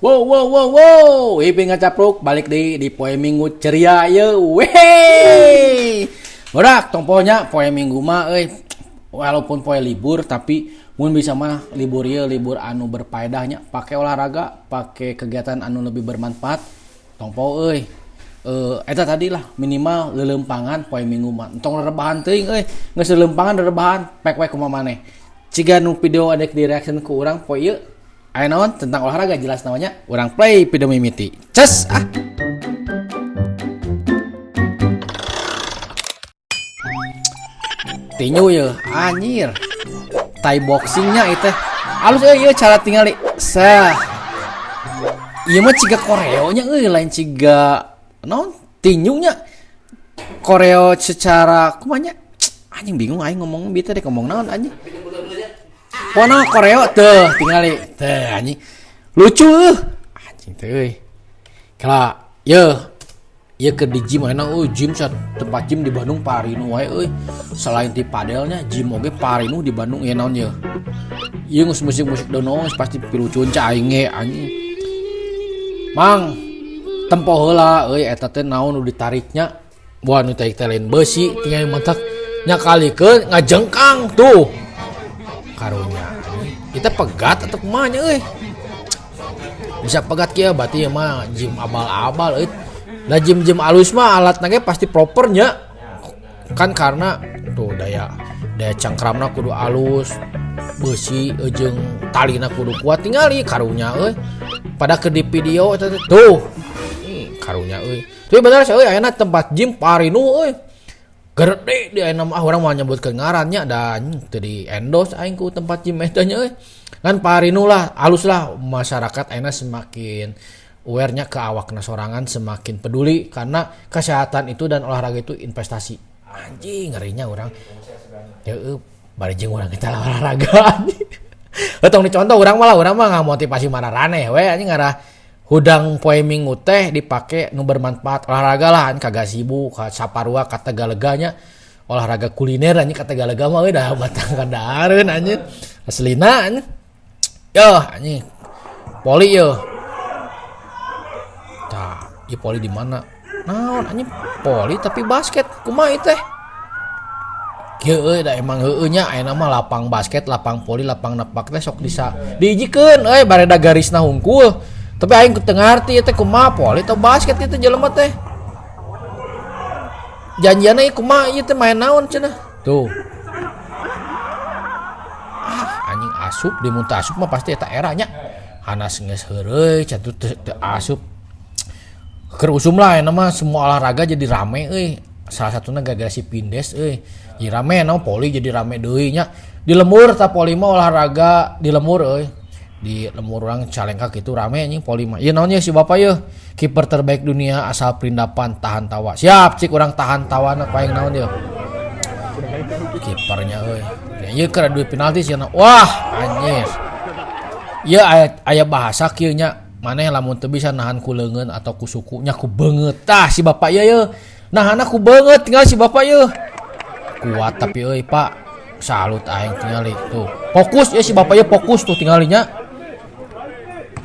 Wow wow wow wow, Ipin ngacapruk balik di poe Minggu ceria ye. Weh. Borak tongponya poe Minggu mah euy, walaupun poe libur tapi mun bisa mah libur ye libur anu berfaedahnya, pake olahraga, pake kegiatan anu lebih bermanfaat. Tongpo euy. Eta tadi lah minimal leuleumpangan poe Minggu mah. Entong rerebahan teuing euy, geus leuleumpangan rerebahan pek we kumaha maneh. Ciga nu video adek di reaction ku urang poe ieu. Aya naon tentang olahraga jelas namanya, urang play video mimiti. Ces ah. Tinju ye, anjir. Thai boxingnya itu. Alus euy ieu cara tingali. Sah. Ieu mah ciga koreonya euy, lain ciga naon tinjunya. Koreo secara kumanya. Anjing bingung aing ngomong bieu teh ngomong naon anjing. Pono koreo teh tingali teh anjing. Lucu euy. Anjing teh euy. Kala ye ye ke di gym enak euy, gym sat tempat gym di Bandung parinu wae euy. Selain di padelnya gym oge parinu di Bandung ieu naon ye. Ieu geus musik-musik dono geus pasti pilucueun ca aing ge anjing. Mang tempo heula euy eta teh naon nu ditariknya. Wah nu tarik teh lain beusi tinggal mantak nya kalikeun ngajengkang tuh. Karunya anjing. Kita pegat atau kumaha nya euy. Bisa pegat kieu berarti ieu mah gym abal-abal euy. Nah gym-gym alus mah alatna ge pasti proper nya. Kan karena tuh daya daya cangkramna kudu alus, beusi jeung talina kudu kuat tingali karunya euy. Pada ke di video eta teh tuh. Karunya euy. Tapi bener sih euy ayeuna tempat gym parinu euy. Gede di ayeuna mah urang moal nyebutkeun ngarannya da anjing teu di endorse aing ku tempat gym eta nya euy. Kan parinu lah, alus lah masyarakat ayeuna semakin aware-nya ke awakna sorangan, semakin peduli karena kesehatan itu dan olahraga itu investasi. Anjing ngerinya urang. Heueuh, bari jeung urang kita olahraga anjing. Heuh tong dicontoh urang mah lah, urang mah ngamotivasi mararaneh we anjing ngarah hudang poe Minggu teh dipake nu bermanfaat olahraga lah anjing kagak sibuk ka saparua ka Tegalega nya olahraga kuliner anjing ka Tegalega mah euy dah batang kadahareun anjing aslina anjing. Yoh anjing poli yo. Tah, ieu poli di mana? Naon anjing poli tapi basket kumaha ieu teh? Kieu euy da emang heueuh nya ayeuna mah lapang basket, lapang poli, lapang nepak teh sok bisa dihijikeun euy bareda garisna hungkul. Tapi aing teu ngarti ieu teh kumaha poli atau basket ieu teh jelema teh. Janjianna ieu kumaha ieu teh main naon cenah. Tuh. Ah anjing asup di mun teu asup mah pasti eta era nya. Hanas geus heureuy catu teu asup. Keur usum lah ayeuna mah semua olahraga jadi rame euy. Salah satuna gara-gara si Pindes euy. Jadi rame no poli jadi rame deui nya. Di lembur ta poli mah olahraga di lembur euy. Di lembur urang Calengka kitu rame anjing poli mah. Ieu naon ye si bapak ye? Kiper terbaik dunia asal Perindapan tahan tawa. Siap cik urang tahan tawana paing naon ye. Kipernya euy. Ieu keur duit penalti cenah. Wah anjir. Ieu aya bahasa kieu nya. Maneh lamun teu bisa nahan ku leungeun atau ku suku nya ku beungeut. Tah si bapak ieu ye. Nahanna ku beungeut tinggal si bapak ieu. Kuat tapi euy Pak. Salut aing tingali tuh. Fokus ya si bapak ieu fokus tuh tinggalinya.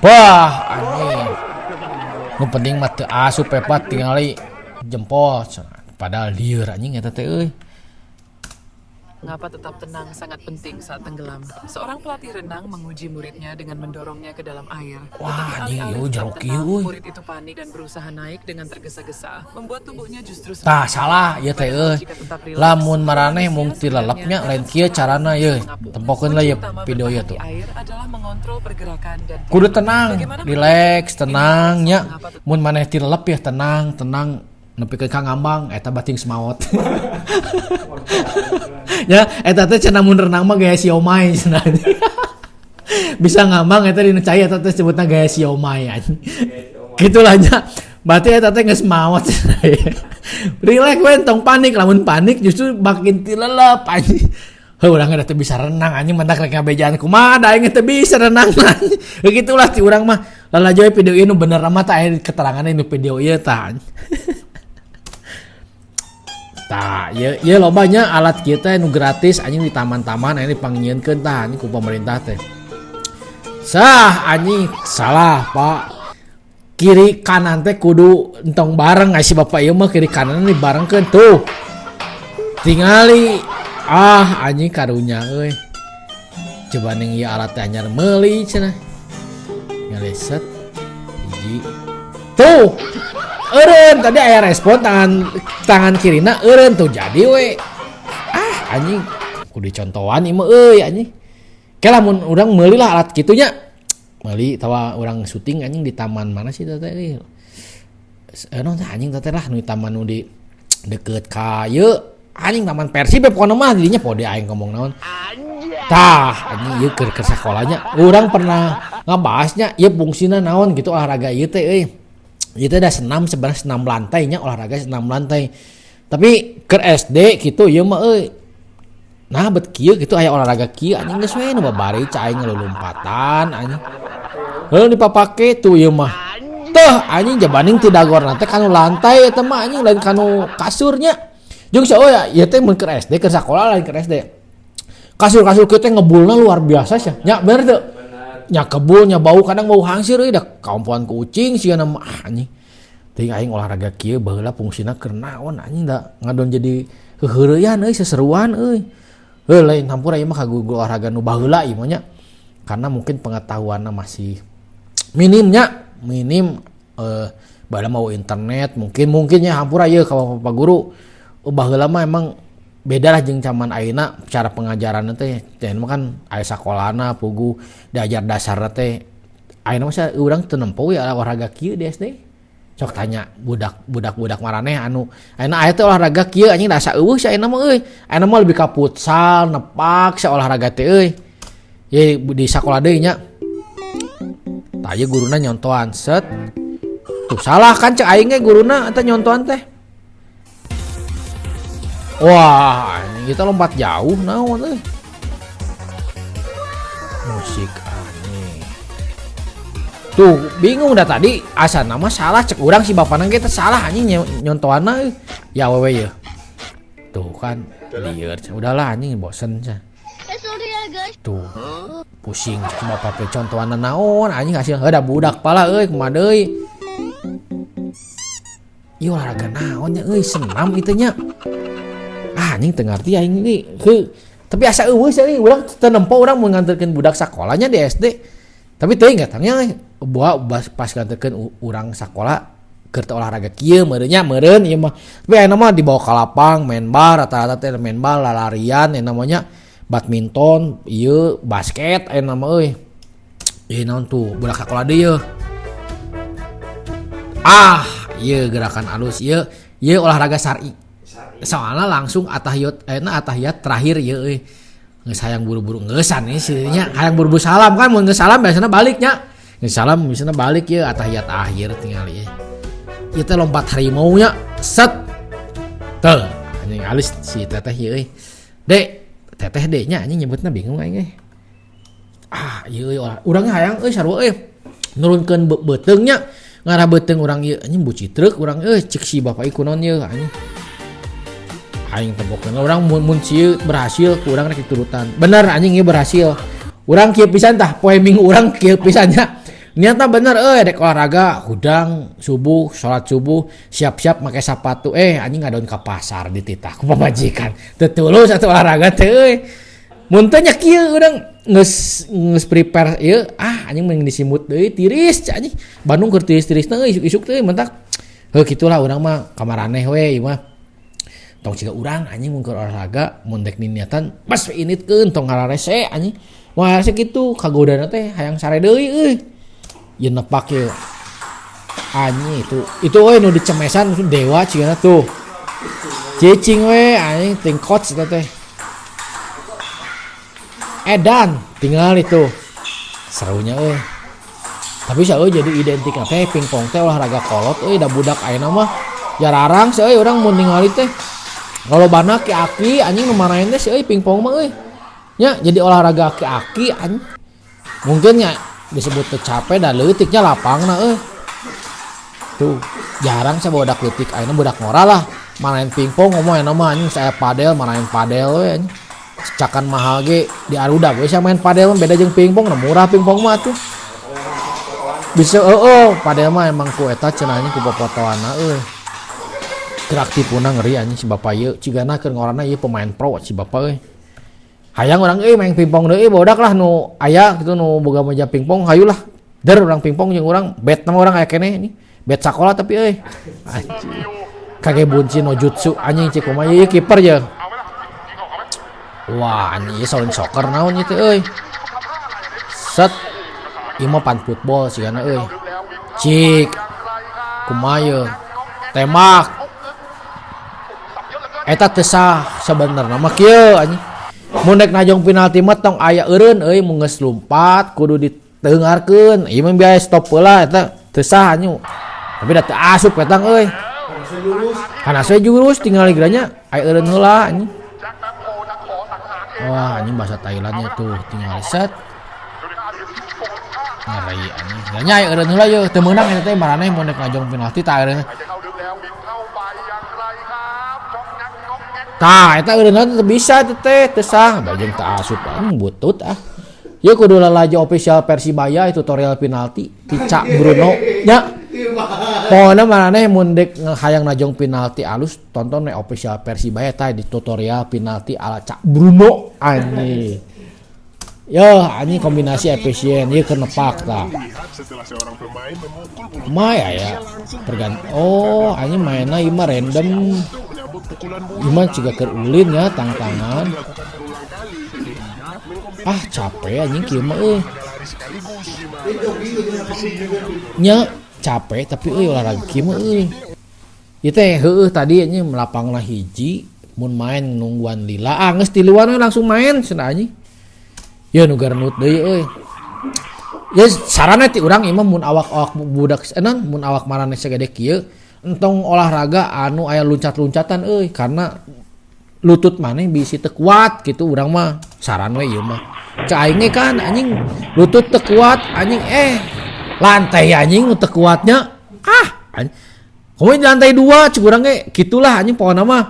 Wah anjing. Nu penting mah teu asup pepat tingali jempol. Padahal lieur anjing eta teh euy. Mengapa tetap tenang sangat penting saat tenggelam. Seorang pelatih renang menguji muridnya dengan mendorongnya ke dalam air. Wah, Tetapi anjing, alih-alih ieu tetap jero kieu tenang, euy. murid itu panik dan berusaha naik dengan tergesa-gesa, membuat tubuhnya justru Tah semakin salah ieu teh euy. Jika tetap rileks, Lamun maraneh manusia mung ti sebenarnya lelepnya lain akan kieu selalu carana bisa ye. mengapung. Tempokeun lah Kunci ye utama video ieu bertahan tuh. di air adalah mengontrol pergerakan dan Kudu tenang, Bagaimana relax, tenang nya. Mengapa tetap Mun maneh ti lelep ya tenang, tenang. Nepikeun ka ngambang eta bating semaot. Ya eta teh cenah mun renang mah gaya siomay cenah. Bisa ngambang eta dina cai eta teh sebutna gaya siomay anjing. Gitulah nya. Berarti eta teh geus maot cenah. Relax we tong panik, lamun panik justru makin tilelep anjing. Heuh urang teh bisa renang anjing mentak rek ngabejaan kumaha da aing teh bisa renang anjing. Begitulah ti urang mah. Lalajo video ieu nu bener mah tah aya keterangan nu video ieu tah. Tah, ieu ieu loba nya alat kieu teh nu gratis anjing di taman-taman aya dipanggieunkeun tah anjing ku pemerintah teh. Sah anjing, salah, Pak. Kiri kanan teh kudu entong bareng, ai si bapak ieu mah kiri kanan dibarengkeun tuh. Tingali, ah anjing, karunya euy. Coba ning ieu alat teh anyar meuli cenah. Tingali, set. Hiji. Tuh. Eureun tadi aya respon tangan tangan kirina eureun tuh, jadi we. Ah anjing, kudu dicontohan ieu mah euy, anjing. Ke lamun urang meuli lah alat kitu nya. Meuli tawa urang syuting anjing di taman mana sih teh euy. Eh, naon teh anjing teh lah, nu di taman nu di deket ka ieu anjing, Taman Persib we pokona mah didinya pode aing ngomong naon. Tah anjing, ieu keur keur sakolanya. Urang pernah ngabahasnya ieu fungsina naon gitu olahraga ieu teh euy. Ieu teh da senam sebenarnya, senam lantainya, olahraga senam lantai. Tapi keur SD gitu ieu mah euy. Nah, bet kieu gitu aya olahraga kieu anjing, geus we nu babari cai aing ngelulumpatan anjing. Heuh, dipapake tuh ieu mah. Teh anjing, jabaning ti dagorna teh kanu lantai eta mah anjing, lain kanu kasurnya. Jeung euy, ieu teh mun keur SD, keur sakola, lain keur SD. Kasur-kasur kieu teh ngebulna luar biasa sia. Nya bener teu? Nya kebul nya bau, kadang bau hangsir euy, da kaompoan ku ucing sigana mah, ah, anjing. Teuing aing olahraga kieu baheula fungsina keur naon anjing, da ngadon jadi heuheureyan euy, seseruan euy. Heuh, lain hampura, ieu mah kagugu olahraga nu baheula ieu mah nya. Karena mungkin pengetahuanna masih minimnya, minim baheula mau internet mungkin mungkin nya, hampura ieu ka bapak guru. Oh, baheula mah emang beda lah jeung zaman ayeuna cara pengajaranna teh. Teh mah kan aya sakolana puguh diajar dasarna teh. Ayeuna mah urang teu nempo ya olahraga kieu di SD. Sok tanya budak budak budak maraneh anu ayeuna aya teh olahraga kieu anjing, da asa euweuh sia ayeuna mah euy. Ayeuna mah lebih ka futsal, nepak sia olahraga teh euy. Ye di sakola deui nya. Tah, ieu guruna nyontohan, set. Tuh salah kan cek aing ge guruna eta nyontohan teh. Wah, anjing, kita lompat jauh naon euy. Musik aneh. Tuh, bingung dah tadi asa nama salah cek urang, si bapana ge teh salah anjing nyontohanna euy. Ya wewe ye. Tuh kan lieur, udahlah anjing, bosen sia. Sorry ya, guys. Tuh pusing cek bapak teh, contohanna naon anjing, hasil heuh da budak pala euy, kumaha deui. Ieu olahraga naon nya euy, senam itu nya. Ah anjing, teu ngarti aing ini. Heuh. Tapi asa euweuh sih euy, urang teu nempo urang mun nganterkeun budak sakolanya di SD. Tapi teuing katanya buah pas nganterkeun urang sakola keur teu olahraga kieu meureun nya, meureun ieu mah. Tapi ayeuna mah dibawa ka lapang main bal, rata-rata teh main bal, lalarian ieu namanya, badminton, ieu basket ayeuna mah euy. Ieu naon tuh, budak sakola deui yeuh. Ah, ieu gerakan alus ieu, ieu olahraga syar'i. Soalna langsung atahiyat, ayeuna atahiyat terakhir ieu euy. Geus hayang buru-buru ngeusan ieu sih nya, hayang buru-buru salam kan, mun geus salam biasana balik nya. Geus salam biasana balik, ieu atahiyat akhir tinggal ieu. Ieu teh lompat harimau nya, set. Teu, anjing, alus si teteh ieu euy. Dek, teteh de nya anjing, nyebutna bingung aing euy. Ah, ieu euy, urang hayang euy, sarua euy. Nurunkeun beuteung nya, ngarah beuteung urang ieu anjing, bucitreuk urang euy, cek si bapak ieu kunaon ieu anjing. Aing tempokeun urang mun mun sieu berhasil ku urang rek diturutan. Bener anjing, ieu berhasil. Urang kieu pisan tah, poe Minggu urang kieu pisan nya. Niatna bener euy, dek olahraga hudang subuh, salat subuh, siap-siap make sapatu, eh anjing, ngadon ka pasar dititah ku pamajikan. Teu tulus atuh olahraga teh euy. Mun teh nya kieu urang geus geus prepare ieu, ah anjing, mending disimut deui, tiris cak anjing. Bandung keur tiris-tirisna euy isuk-isuk teh mentak. Heuh, kitulah urang mah kamaraneh we ieu mah. Tong siga urang anjing, mun keur olahraga mun dek niniatan bas we initkeun, tong ngararese anjing. Wah, rese kitu kagodana teh hayang sare deui euy. Ieu nepak ieu. Anjing, itu euy nu dicemesan itu dewa cigana tuh. Cicing we anjing, ting coach eta teh. Edan tinggal itu. Serunya euy. Tapi sia euy, jadi identik teh pingpong teh olahraga kolot euy, da budak ayeuna mah jararang sih euy urang mun ningali teh. Lolobana aki-aki anjing nu maraen teh sih euy pingpong mah euy. Nya jadi olahraga aki-aki anjing. Mungkin nya disebut teu capek da leutiknya lapangna euy. Tuh, jarang saya budak leutik ayeuna, budak ngora lah maraen pingpong, ngomong ayeuna mah anjing, saya padel, maraen padel we anjing. Cakan mahal ge di Aruda we sia main padel mah, beda jeung pingpong, nah murah pingpong mah tuh. Bisa oh, padel mah emang ku eta cenah anjing ku popotoanna euy. Gerak tipuna ngeri anjing si bapak ieu, cigana keur ngorana ieu pemain pro si bapak euy. Hayang urang euy main pingpong deui bodak lah nu aya gitu nu boga meja pingpong hayulah. Der urang pingpong jeung urang bet nama urang aya keneh ini. Bet sakola tapi euy. Anjing. Kage bunci no jutsu anjing cik kumaha ieu kiper ye. Wah anjing ieu Shaolin soccer naon ieu teh euy. Set. Ieu mah pan football sigana euy. Cik. Kumaha ieu? Tembak. Eta teu sah sabenerna mah kieu anjing. Mun rek najong penalti mah tong aya eureun euy mun geus lumpat kudu diteungarkeun. Ieu mah biaya stop heula eta teu sah anjing. Tapi da teu asup eta euy. Kana we jurus tinggal geranya aya eureun heula anjing. Wah anjing bahasa Thailandnya tuh tinggal set. Ngeri anjing. Nya aya eureun heula yeuh teu meunang eta teh maraneh mun rek najong penalti tah eureun. Tah eta eureun teu bisa teh teh teu sah bajeng teu asup anjing butut ah. Ieu kudu lalajo official Persibaya tutorial penalti ti Cak Bruno nya. Pokona maraneh mun dek hayang najong penalti alus tonton we official Persibaya tah di tutorial penalti ala Cak Bruno anjing. Yo anjing kombinasi efisien ieu keur nepak tah. Mah ya pergant oh anjing mainna ieu mah random. Ieu mah ciga keur ulin ya tang-tangan. Ah capek anjing kieu mah euy. Nya capek tapi euy olahraga kieu mah euy. Ieu teh heueuh tadi anjing lapangna hiji mun main nungguan lila ah geus tiluan we langsung main cenah anjing. Ye nu garnut deui euy. Ye sarana ti urang ieu mah mun awak-awak budak enan mun awak maraneh sagede kieu entong olahraga anu aya luncat-luncatan euy karena lutut maneh bisi teu kuat gitu urang mah saran we ieu mah. Cek aing ge kan anjing lutut teu kuat anjing lantai anjing nu teu kuatnya ah anjing. Komo di lantai 2 cek urang ge kitulah anjing pokona mah.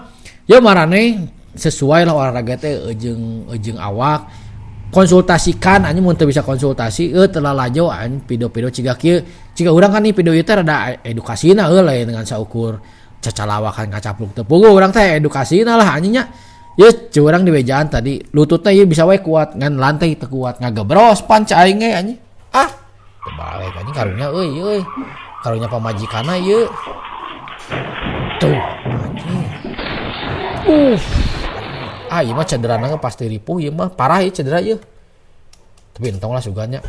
Ye maraneh sesuai lah olahraga teh jeung awak. Konsultasikan anjing mun teu bisa konsultasi teu lalajo anjing video-video ciga kieu. Ciga urang kan nih video ieu teh rada edukasina euy lain dengan saukur cacalawakan kacapluk teu puguh urang teh edukasina lah anjing nya. Ye cek urang di bejaan tadi lututna ieu bisa wae kuat ngan lantai teu kuat ngagebros pan cek aing ge anjing. Ah teu balik anjing karunya euy euy. Karunya pamajikanna ieu. Tuh anjing. Ah ieu mah cederana ge pasti ripuh ieu mah parah ieu cedera ieu. Tapi entong lah sugannya.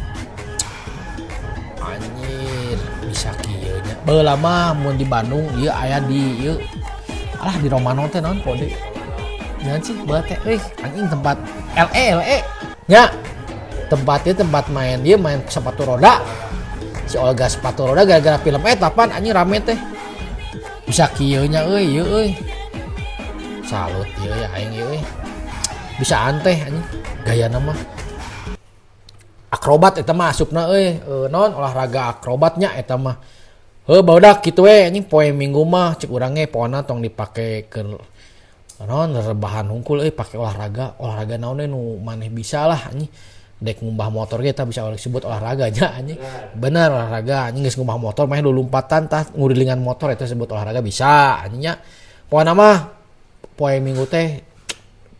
Anjir bisa kieu nya. Baheula mah mun di Bandung ieu aya di ieu. Alah di Romano teh naon kode. Naon sih baheula teh euy anjing tempat LE LE nya. Tempatnya tempat main dia main sepatu roda. Si Olga sepatu roda gara-gara film eta pan anjing rame teh. Bisa kieu nya euy ieu euy. Salut ieu ya aing ieu euy. Bisa anteh anjing gayana mah. Akrobat eta mah asupna euy, naon olahraga akrobatnya eta mah. Heuh barudak kitu we anjing poe Minggu mah cek urang ge poena tong dipake keur naon rebahan hungkul euy pake olahraga. Olahraga naon we nu maneh bisa lah anjing. Dek ngumbah motor ge eta bisa disebut olahraga nya anjing. Bener olahraga anjing geus ngumbah motor mah lulumpatan tah ngurilingan motor eta disebut olahraga bisa anjing nya. Poena mah poe Minggu teh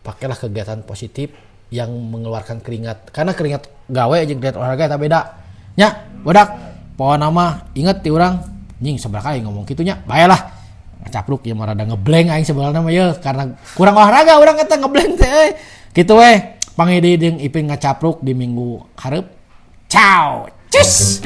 pakailah kegiatan positif yang mengeluarkan keringat karena keringat gawe jeung keringat olahraga eta beda nya bodak. Poena mah inget ti urang anjing sabaraha kali ngomong kitu nya bae lah ngacapruk ieu mah rada ngeblank aing sebenarnya mah ieu karena kurang olahraga urang eta ngeblank teh euy. Kitu we pangidi jeung Ipin ngacapruk di minggu hareup. Ciao. Cus.